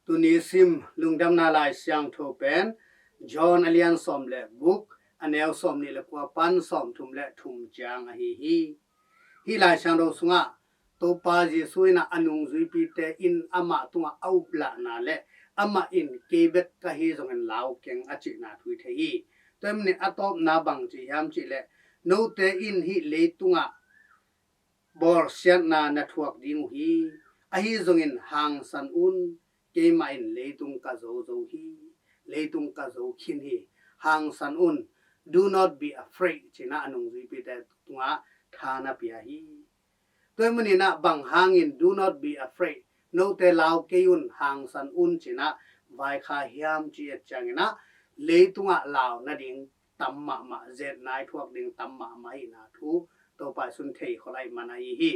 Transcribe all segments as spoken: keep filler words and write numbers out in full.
Tuni sim lungdamna Lai Siangtho pen John a lian sawm le guk, a neu sawm nih le kua pan sawm thum le thum ciang ahi hi. Hih Lai Siangtho sungah Topa Jesu in ah a nungzuipite in amah tungah a uplahna le amah in kei bek ka hi zongin lau keng a cihna thu i thei hi. Tua ahih manin a tawpna bang ci hiam cih leh, note in hih leitungah bawlsiatna na thuak ding uh hi. Ahi zongin hangsan un, keimah in leitung ka zo zo hi. Leitung ka zo khin hi. Hangsan un, do not be afraid, ci-in ah a nungzuipite tungah tha na pia hi. Tua ahih manin ah bang hangin do not be afraid, note lau kei un, hangsan un, ci-in ah vaikhak hiam cih et ciangin ah leitungah lau nading tam mahmah, zetna i thuak ding tam mahmah ahihna thu Topa Jesu in thei khol ahih man ahi hi.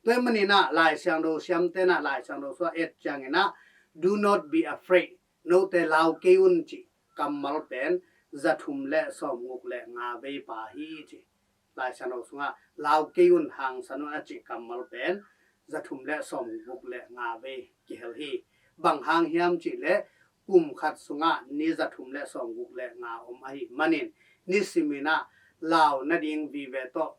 Tua ahih manin ah Lai Siangtho siamte in ah Lai Siangtho sungah et ciangin ah do not be afraid, note lau kei un cih kammal pen za thum le sawmguk le nga vei pha hi ci. Lai Siangtho sungah lau kei un, hangsan un a cih kammal pen za thum le sawmguk le nga vei kihel hi. Bang hang hiam cih leh kum khat sungah ni za thum le sawmguk le nga om ahih manin, nisimin ah lau nading vive tawh,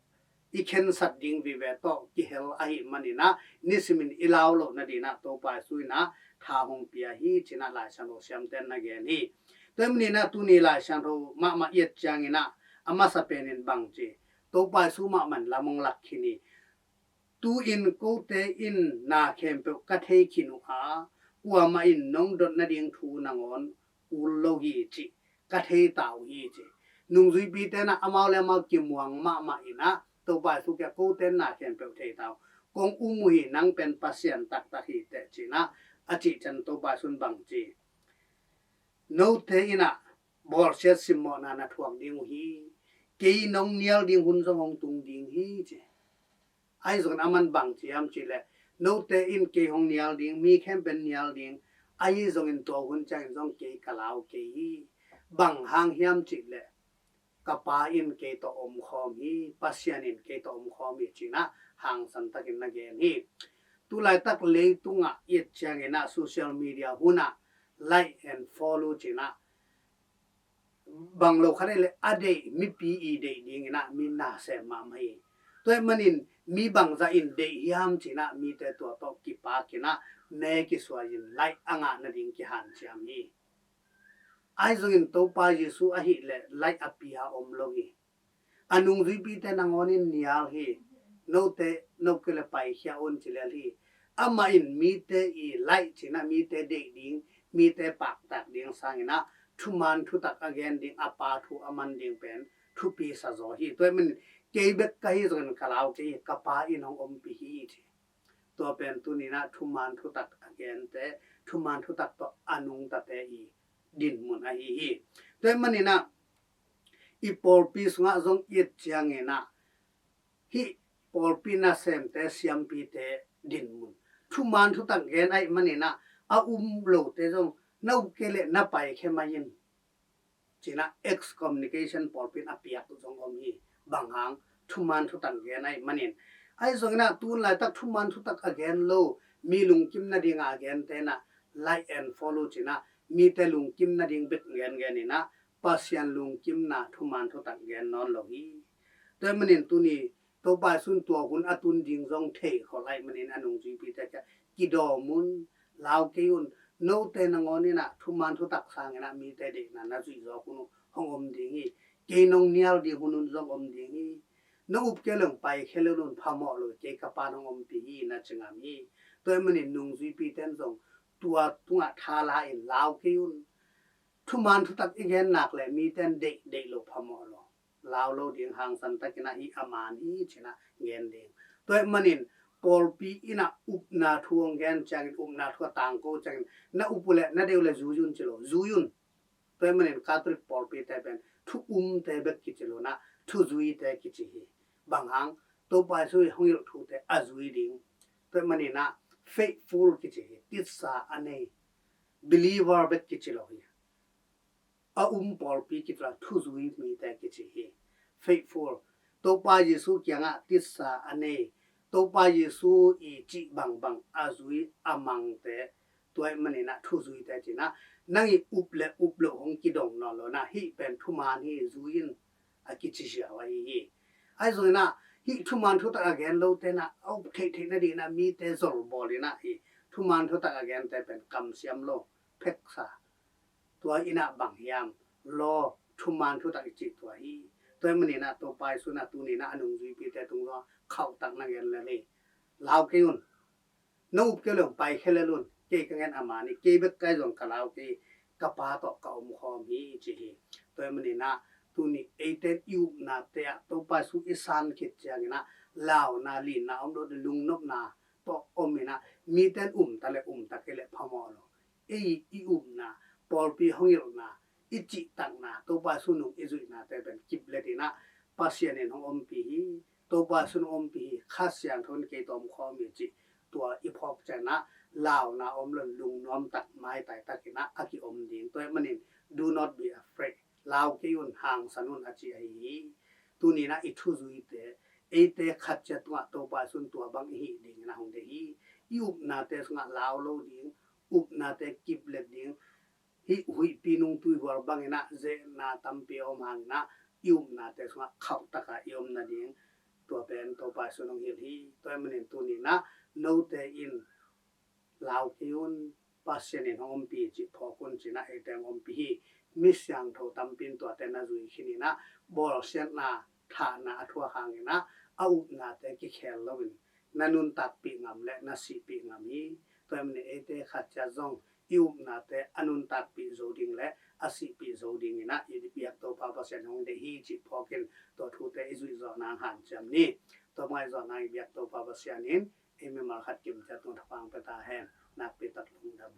i khensat ding vive tawh kihel ahih manin ah nisimin i lau loh nading ah Topa Jesu in ah tha hong pia hi, ci-in ah Lai Siangtho siamte in na gen hi. Tua ahih manin ah tuni Lai Siangtho mahmah i et ciangin ah a masa penin bang ci, Topa Jesu mahmah in lam hong lak khin hi. Tu-in kote in na khempeuh ka thei khin uh a, kuamah in nong dot nading thu nangawn kul lo hi cih ka thei ta uh hi ci. Nungzuipite in ah amau le amau kimuang mahmah in ah Topa Jesu kiangah, kote in na khempeuh thei ta uh. Kong um uh hi, nang pen Pasian taktak hi teh, ci-in ah a cih ciang Topa Jesu in bang ci, note in ah bawlsiat simmawhna na thuak ding uh hi. Kei nong nial ding hun zong hong tung ding hi ci. Ahi zongin aman bang ci hiam cih leh, note in kei hong nial ding, mi khempeuh in nial ding, ahi zongin tua hun ciangin zong kei ka lau kei hi. Bang hang hiam cih leh ka Pa in kei tawh omkhawm hi, Pasian in kei tawh omkhawm hi, ci-in ah hangsan takin na gen hi. Tulaitak leitungah i et ciangin ah social media hunah like and follow ci-in ah bang lo khat ahih leh a deih mipi i deih dingin ah mi na sem mahmah hi. Tua ahih manin mi bangzah in deih hiam ci-in ah mite tua tawh kipak in ah me kisuai in like a ngah nading kihanciam hi. Ahi zongin Topa Jesu ahih leh like a pia om lo hi. A nungzuipite nangawn in nial hi. Note, no kei leh paikhia un ci lel hi. Amah in mite i like ci-in ah mite deih ding, mite paktak ding sangin ah thuman thutak a gen ding, a Pa thu a man ding pen thupi sa zaw hi. Tua ahih manin kei bek ka hi zongin ka lau kei hi, ka Pa in hong ompih hi ci. Tua pen tuni-in ah thuman thutak a gente, thuman thutak tawh a nungtate i dinmun ahi hi. Tua ahih manin ah i pawlpi sungah zong i et ciangin ah hih pawlpi nasemte, siampite dinmun, thuman thutak gen ahih manin ah a um lote zong na up kei leh na paikhia mai in, ci-in ah excommunication pawlpi in a piak zong om hi. Bang hang, thuman thutak gen ahih manin. Ahi zongin ah tu laitak thuman thutak a gen lo, mi lungkim nading a gente in ah like and follow ci-in ah mite lungkim nading bek gengen in ah Pasian lungkimna thuman thutak gen nawn lo hi. Tua ahih manin tuni Topa Jesu in tua hun a tun ding zong thei khol ahih manin a nungzuipite kiangah kidawm un, lau kei un, note nangawn in ah thuman thutak sangin ah mite deihna na zuih zawk hun uh hong om ding hi. Kei nong nial ding hun un zong om ding hi. Nong up kei leng paikhia lel un, phamawh lo, kei ka Pa in hong ompih hi, na ci ngam hi. Tua ahih manin nungzuipite in zong tua tungah tha la in lau kei un. Thuman thutak i gen nak leh mite in deih, deih lo, phamawh lo, lau lo ding, hangsan takin ah hih a man hi ci-in ah gen ding. Tua ahih manin pawlpi in ah upna thu hong gen ciangin, upna thu a tangko ciangin na up uh leh na deih uh leh zui un ci lo, zui un. Tua ahih manin Catholic pawlpite pen thu umte bek kici lo in ah thuzuite kici hi. Bang hang, Topa Jesu i hong hilh thute a zui ding. Tua ahih manin ah faithful kici hi, titsa a nei, believer bek kici lo hi. A um pawlpi kici lo, thuzui mite kici hi. Faithful, Topa Jesu kiangah titsa a nei, Topa Jesu i cih bangbang a zui a mangte, Tua ahih manin ah thuzuite ci-in ah nang i up le up loh hong kidong nawn lo-in ah hih pen thuman hi zui in a kici ziau ahi hi. Ahi zongin ah hih thuman thutak a gen lote in ah a up theihtheih nadingin ah mite zolbawl in ah hih thuman thutak a gente pen kamsiam lo, pheksa. Tua in ah bang hiam, law, thuman thutak i cih tua hi. Tua ahih manin ah Topa Jesu in ah tuni in ah a nungzuipite tung zong khauhtak na gen lel hi. Lau kei un. Na up kei leng paikhia lel un. Kei ka ngen a mani, kei bek ka hi zong ka lau kei, ka Pa tawh ka omkhawm hi ci hi. Tua ahih manin ah tuni eite in i upnate ah Topa Jesu i san khit ciangin ah launa, linna om lo, lungnopna tawh om in ah mite in um ta le um ta kei leh phamawh lo. Ei i upna, pawlpi hong hilhna, i cihtakna, Topa Jesu nung i zuihnate pen kip let in ah Pasian in hong ompih hi. Topa Jesu in hong ompih hi. Kha Siangtho in kei tawh omkhawm hi cih tua i phawk ciangin ah launa om lo-in lungnuam tak, maitai tak in ah a kiom ding. Tua ahih manin do not be afraid. Lau kei un, hangsan un a ci ahi hi. Tuni in ah i thuzuite, eite khat ciat tungah Topa Jesu in tua bang i hih dingin ah hong deih hi. I upnate sungah lau lo ding, upnate kip let ding, hih huihpi nungtui hual bangin ah zehna tampi a om hangin ah i upnate sungah khauhtak a i om nading, tua pen Topa Jesu in hong hilh hi. Tua ahih manin tuni in ah note in lau kei un, Pasian in hong ompih hi cih phawk un ci-in ah eite hong ompih hi. Mi siangtho tampi in tuate na zui khin in ah bawlsiatna, thahna a thuak hangin ah a upnate kikhel lo-in na nuntakpih ngam le na sihpih ngam hi. Tua ahih manin eite khat ciat zong i upnate a nuntakpih zo ding le a sihpih zo dingin ah i biak Topa Pasian hong deih hi cih phawk in tua thute i zuih zawh nang hanciam ni. Tua bang i zawh nang i biak Topa Pasian in ei mimal khat kim ciat tung thapang pia ta hen. Nakpi tak lungdam.